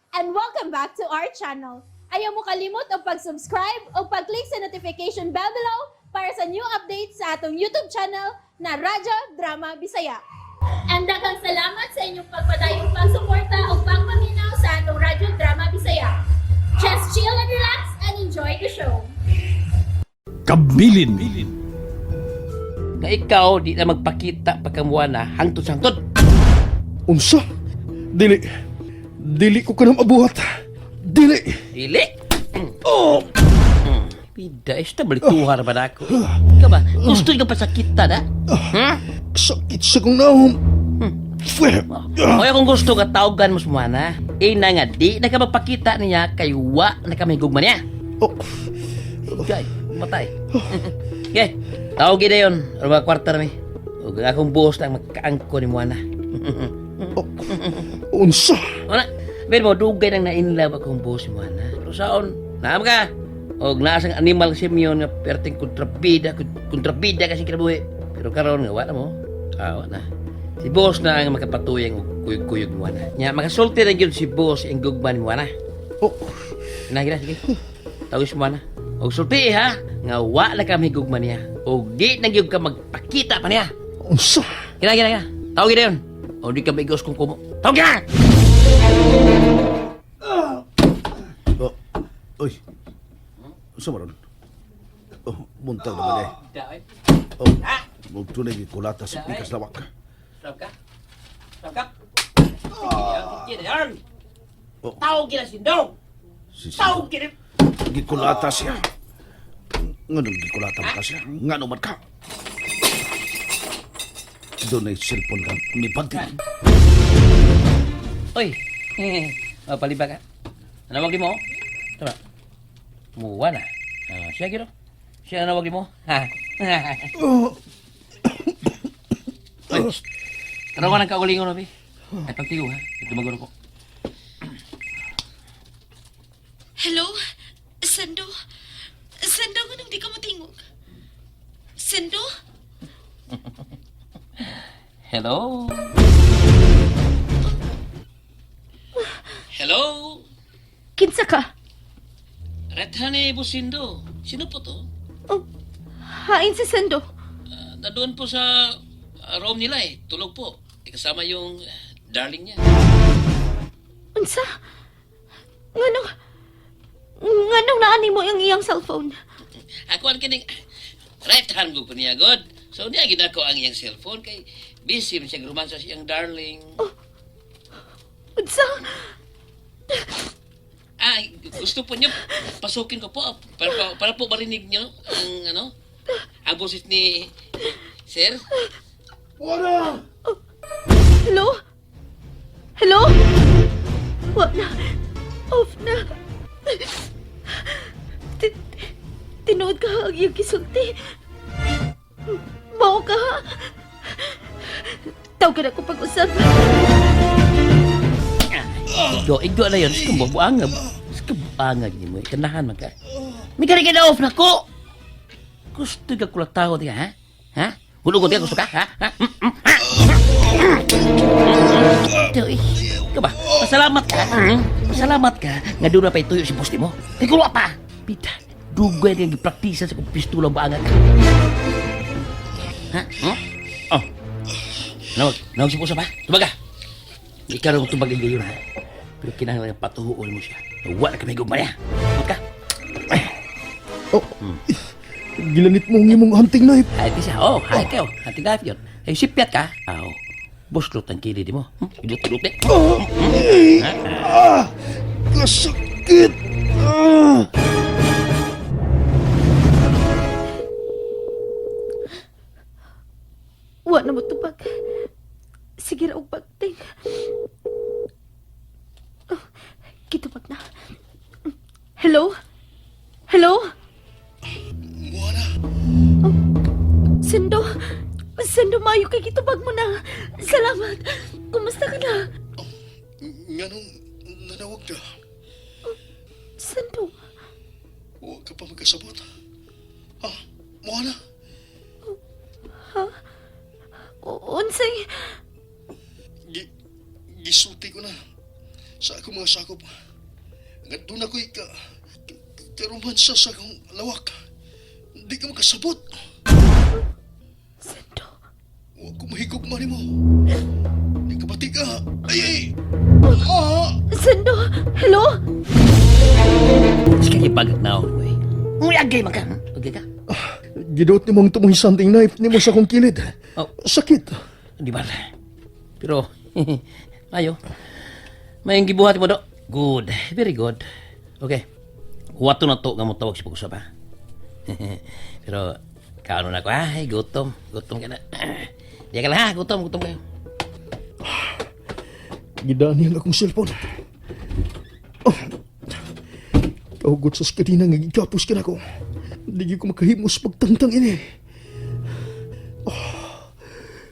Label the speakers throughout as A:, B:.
A: And welcome back to our channel. Ayaw mo kalimot og pag-subscribe o pag-click sa notification bell below para sa new updates sa atong YouTube channel na Radyo Drama Bisaya. And daghang salamat sa inyong pagpadayong pagsuporta o pagpaminaw sa atong Radyo Drama Bisaya. Just chill and relax and enjoy the show.
B: Kabilin.
C: Nga ikaw di na magpakita pagkamuana hangtod sa hangtod.
D: Unsa? Dili. Dili ko kanang abuhat. Dili.
C: Dili. Oh. Pida, esta balituhar ba na ako? Ikaw ba? Gusto ka pasakita na? Hmm?
D: Sakit sa kong naom. Fwe.
C: Kaya kung gusto ka tawagan mo sumana, ina nga di na ka magpakita niya kay wa na ka may gugma niya.
D: Oh,
C: Okay, matay. Okay, tawag na yun. Ano mga kwarta na mi? Huwag akong buhos na magkaangko ni Moana.
D: Oh. Unsa?
C: Wala. Pero mo, dugay nang na-inlove akong buhos ni Moana. Pero saon, naam ka. Og nasang animal si Mion nga perting kontrabida, kontrabida kasi kinabuhi. Pero karon nga wala mo. Ah, wala na. Si boss na ang makapatuyang og kuyog-kuyog ni Moana. Nya makasulti na gyud si boss ang gugma ni Moana.
D: Oh,
C: Gina, gina, sige. Tawag si Moana. Og sulti ha, nga wa na kami gugma niya. Og di na gyud ka magpakita pa niya.
D: Unsa?
C: Gina, gina, gina. Tawag gina yun. O di ka maigos kung kumo. Tawag gina!
D: Oh. Uy. Unsa ba ron? Oh, buntag na ba di? Oh, mugto na gikulata sa pikas lawak.
C: Stop ka. Stop ka. Sige na yan.
D: Oh.
C: Tawag gina sindong.
D: Si
C: Tawag gina.
D: Gikulata siya. Nganong gikulata man ka siya? Ngano man ka? Doon ay cellphone ka ni Pantin.
C: Uy. Oh, paliba ka. Nawag di mo? Tama. Muwa na. Ah, siya gino. Siya nawag di mo. Ha.
D: Oh,
C: Uy. Tanaw ka ng kaugalingon, Obi. Ay, pagtigo, ha? Tumaguro ko.
E: Hello? Sendo? Sendo, nganong di ka motingog? Sendo?
C: Hello? Hello?
E: Kinsa ka?
C: Rethane Busindo. Sino po to?
E: Oh, hain si Sendo.
C: Ah, nandoon po sa room nila eh. Tulog po. Eh, kasama yung darling niya.
E: Unsa? Nganong... Nganong naani mo ang iyang cellphone?
C: Ako ang kining right hand ko po niya, God. So niya ginako ang iyang cellphone kay busy man siya romansa sa iyang darling.
E: Unsa?
C: Ah, gusto po niyo pasukin ko po para po marinig niyo ang ano ang boses ni Sir.
D: Wala!
E: Hello? Hello? Wa na. Off na. Tinuod ka ang iyong gisulti. Mao ka ha? Tawagan ako pag-usap.
C: Igo, igo na yun. Sige, buangag. Sige, buangag ni mo. Kanahan man ka. May kari na off na ko. Gusto ka kulataw di ka, ha? Ha? Hulog ka, gusto ka, ha? Ha? Mm, ha? Ito, eh. Ikaw ba? Pasalamat ka. Pasalamat ka. Nga doon na pa ituyo si boss mo. Kay kulo pa. Pita, dugay nga gipraktisa sa kong pistola baangag. Ha? Hmm? Oh. Nawag, nawag si boss pa. Tumaga. Ikaw ang tubag ang gayon, ha? Pero kinahanglan nga patuhuon mo siya. Wala ka may gugma niya. Huwag ka.
D: Oh. Gilanit mo ang imong hunting knife.
C: Ay, di siya. Oh, hay kayo. Hunting knife yun. Ay, sipyat ka. Aw. Buslot ang kilid mo. Hmm? Idut-idut eh.
D: Oh. Eh. Ah! Kasakit! Ah!
E: Wa na mo tubag. Sige ra og pagting. Oh, kitubag na. Hello? Hello?
D: Wala.
E: Oh, Sendo. Sendo, mayo kay gitubag mo na. Salamat. Kumusta ka na?
D: Nganong nanawag ka?
E: Sendo.
D: Huwag ka pa magkasabot. Ah, Moana.
E: Unsay
D: Gisulti ko na.
B: Sa akong mga sakop. Nga doon ako'y karomansa sa akong lawak. Di ka makasabot.
E: Sendo,
B: Huwag ko mahigugma nimo. Di ka pati ka. Ay, ay! Ah!
E: Sendo, hello?
C: Sige, ibagak na ako. Eh. Uy, agay man ka. Agay ka.
B: Gidot ni mong tumuhisanting knife ni mo sa akong kilid.
C: Oh.
B: Sakit.
C: Di ba? Pero, ayo. May gibuhat mo do. Good. Very good. Okay. Wato na to nga mo tawag sa pag-usap ha. Pero, kaano na ko ha? Ay, gutom. Gutom ka na. Di ka lang ha. Gutom, gutom kayo.
B: Gidaan niya ang akong cellphone. Oh. Kahugot sa skadina nga gigapos ka na ko. Di gyud ko makahimos pagtangtang ini. Oh.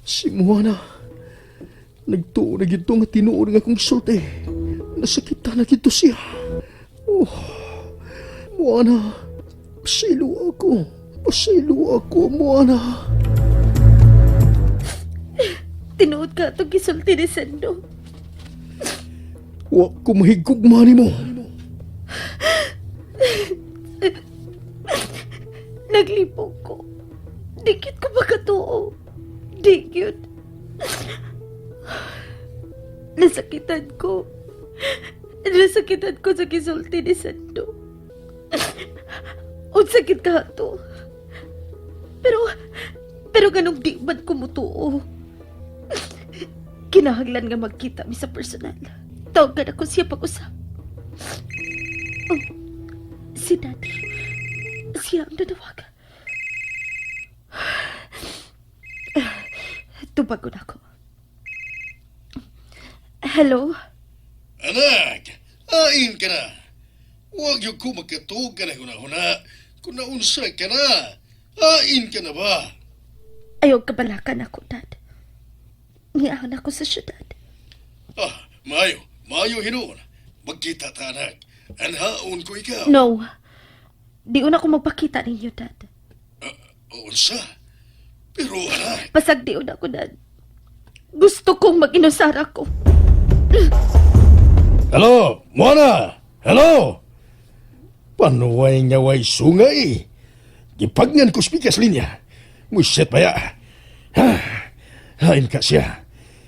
B: Si Moana. Nagtuo na gito nga tinuod nga akong sulti. Nasakita na gito siya. Oh. Moana. Pasaylo ako. Pasaylo ako, Moana.
E: Tinuod ka itong gisulti ni Sendo.
B: Wa ko mahigugma nimo.
E: Naglipong ko. Dikit ko makatuo. Dikit. Nasakitan ko. Nasakitan ko sa gisulti ni Sendo. Unsakit ka to. Pero, pero ganong di man ko mutuo. Kinahanglan nga magkita mi sa personal. Tawagan ako siya pag-usap. Oh, si Daddy. Siya ang nanawagan. Tubago na ako. Hello?
B: Anak, ain ka na. Huwag yung ko magkatuog ka na huna-huna. Kung naunsa ka na, ain ka na ba?
E: Ayaw kabalakan ako, Dad. Ngiyahan ako sa syudad.
B: Ah, mayo, mayo hinuon. Magkita ta, anak. Anhaon ko ikaw.
E: No. Di una ko magpakita ninyo, Dad.
B: Ah, unsa? Pero anak,
E: Pasag di una ko, Dad. Gusto kong mag-inusara ko.
B: Hello, Moana! Hello! Panuway nga way sungay. Gipagnan ko spikas linya. Muset pa ya. Ha, hain ka siya.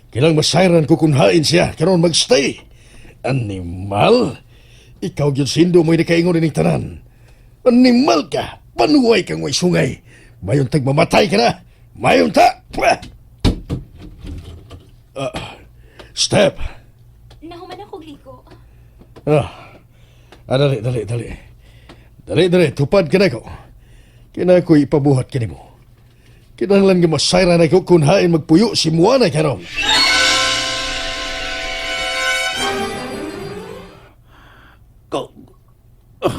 B: Kilang masayran ko kung hain siya. Karon magstay. Animal! Ikaw gyud sindo mo'y nakaingon ining tanan. Animal ka! Panuway kang way sungay. Mayon tag mamatay ka na. Mayon ta! Pwah! Ah, step!
A: Nahuman ako liko.
B: Ah, ah dali, dali, dali. Dali, dali, tupad ka na ko. Kina ko ipabuhat ka nimo. Kinahanglan nga masayra na ko kung hain magpuyo si Moana karon.
D: Go. Oh.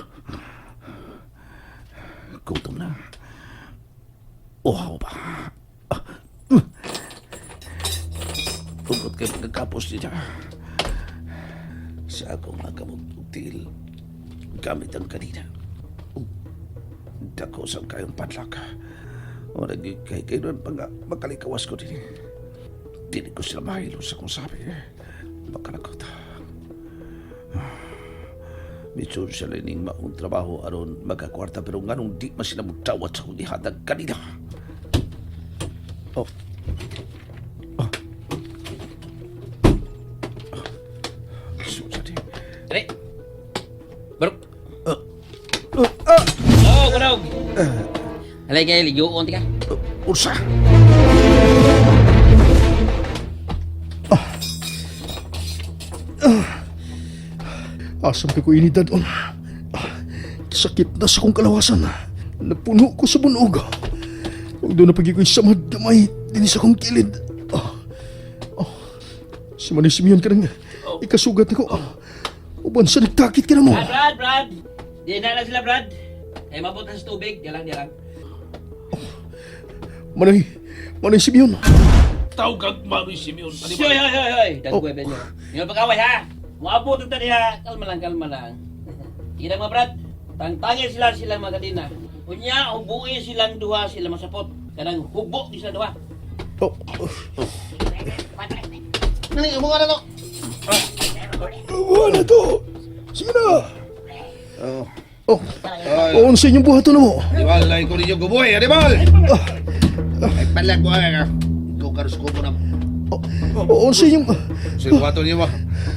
D: Gutom na. Uhaw pa. Ah. Tungkot kay pagkakapos niya. Sa akong mga kamot ug tiil, gamit ang kanina. Ug dako sa kayong padlak. O naging kay kay doon pa nga makalikawas ko din. Dili ko sila mahilo sa kung sabi. Makalakot. Mitsun sila ning maong trabaho aron magkakwarta pero nganong di man sila mudawat sa akong gihatag kanina. Oh. Oh. Susa di.
C: Dali. Barok.
D: Ah.
C: Oh, kunog. Alay kayo, ligoon ka.
D: Unsa?
B: Asam ka ko inidad on. Sakit na sa kong kalawasan. Napuno ko sa bunog. Huwag doon na pag samad gamay din sa kong kilid. Ah. Ah. Si Manny Simeon ka nang ikasugat ako. Ah. Uban sa nagtakit ka na mo.
C: Brad, Brad, Brad. Di na lang sila, Brad. Eh, mabot na sa tubig. Di lang, di lang.
B: Manoy, Manoy Simeon.
D: Tawag Manoy Simeon.
C: Hoy, hoy, hoy, hoy. Dagway oh. Benyo. Yung pag-away, ha? Muabot ang tani, ha? Kalma lang, kalma lang. Ira mga Brad. Tangtangin sila silang mga kadina. Unya, hubuin silang duha sila masapot. Kanang hubo di sila duha.
B: Oh, oh.
D: Nani, mo na to.
B: Wala to. Sige na.
D: Oh.
B: Oh, oh, unsa inyong buhaton na mo?
D: Animal, lain ko ninyo guboy, animal! Ay, palag mo ay. Ikaw karus ko mo na.
B: Oh, unsa inyong.
D: Sa buhaton niyo ba?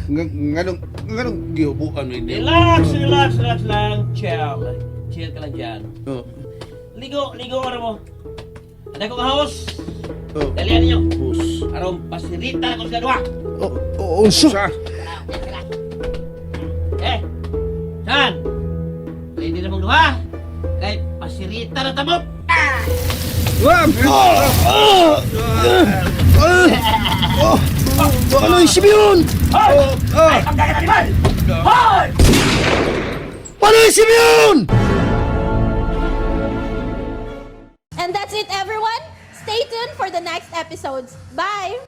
D: Nganong, nganong gihubuan ninyo?
C: Relax, relax, relax lang. Chill. Chill ka lang dyan.
D: Oh.
C: Ligo, ligo ka na mo. Anak ko ka house.
D: Oh.
C: Dalian ninyo.
D: Bus.
C: Aron pasirita ko sa duha.
B: Oh, oh, unsa?
D: Sa?
C: Eh, saan? Pwede na mong duha. Kay pasirita na tamo.
D: Wam!
B: Oh, ano yung Simeon?
C: Ay, pagkakat animal! Hoy!
B: Ano yung Simeon?
A: And that's it, everyone. Stay tuned for the next episodes. Bye!